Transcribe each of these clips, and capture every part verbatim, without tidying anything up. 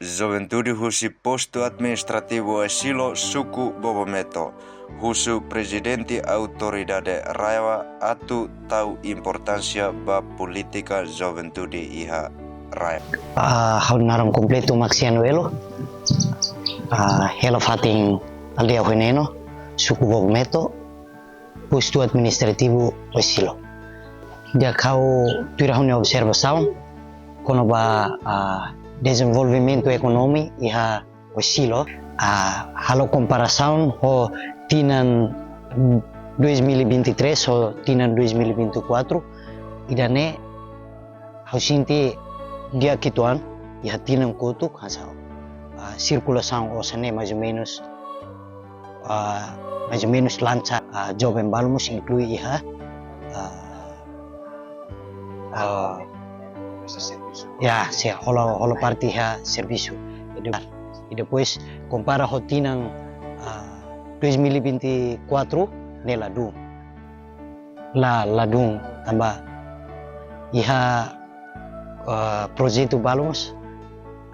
Juventude husi Postu Administrativu Oesilo, Suku Bobometo, husu Prezidente Autoridade RAEOA atu tau importánsia ba polítika juventude iha RAEOA. Ah, ha'u-nia naran kompletu Maxiano Elo. Ah, hela fatin aldeia Hueneno, Suku Bobometo, Postu Administrativu Oesilo. Di'ak, ha'u tuir ha'u-nia observasaun kona-ba, ah, dezenvolvimentu ekonomia iha Oesilo, ah, halo komparasaun ho tinan dois mil e vinte e três ho tinan dois mil e vinte e quatro, ida-ne'e ha'u sente di'ak uitoan. Iha tinan kotuk hanesan, ah, sirkulasaun osan ne'e mais ou menus, ah, mais ou menus lancar, ah, joven balu mós inklui iha, ah, ah, ya, sei hola, hola parte iha servisu. E de-, e depois kompara ho tinan, ah, dois mil e vinte e quatro ne'e ladún. La, ladún tanba iha, ah, projetu balu mós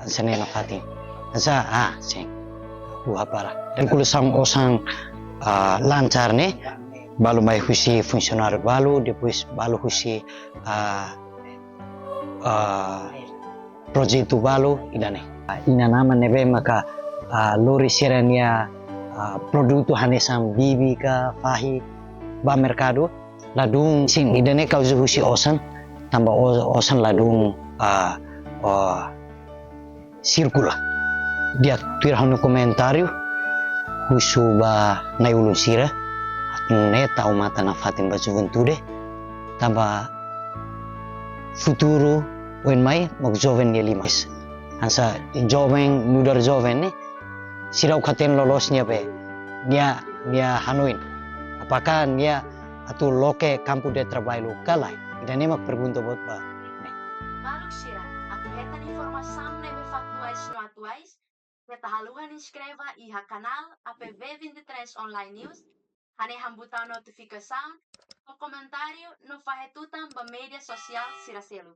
hanesan ne'e nafatin. Hanesan, ah, sin. Ha'u hapara. Sirkulasaun osan, ah, lancar ne'e, balu mai husi funsionáriu balu, depois balu husi, ah, ah, projetu balu ida-ne'e. Ah, inan-aman ne'ebé maka, ah, lori sira-nia, ah, produtu hanesan bibi ka fahi ba merkadu, ladún, sin, ida-ne'e kauza husi osan, tanba o-, osan ladún, ah, oh, sirkula. Di'ak, tuir ha'u-nia komentáriu husu ba na'i-ulun sira atu nune'e tau matan nafatin ba juventude, tanba futuru oin mai mak joven nia liman. Hanesan joven, nu'udar joven ne'e, seidauk hatene loloos nia be, nia, nia hanoin. Apakah nia atu loke kampu de traballu ka lae? Ida-ne'e mak pergunta boot ba ne'e. Maluk sira, atu hetan informasaun ne'ebé faktuais no atuais, keta haluha inskreve iha kanál A P V vinte e três Online News, hanehan butaun notifikasaun, no komentáriu, no fahe tutan ba média sosiál sira seluk.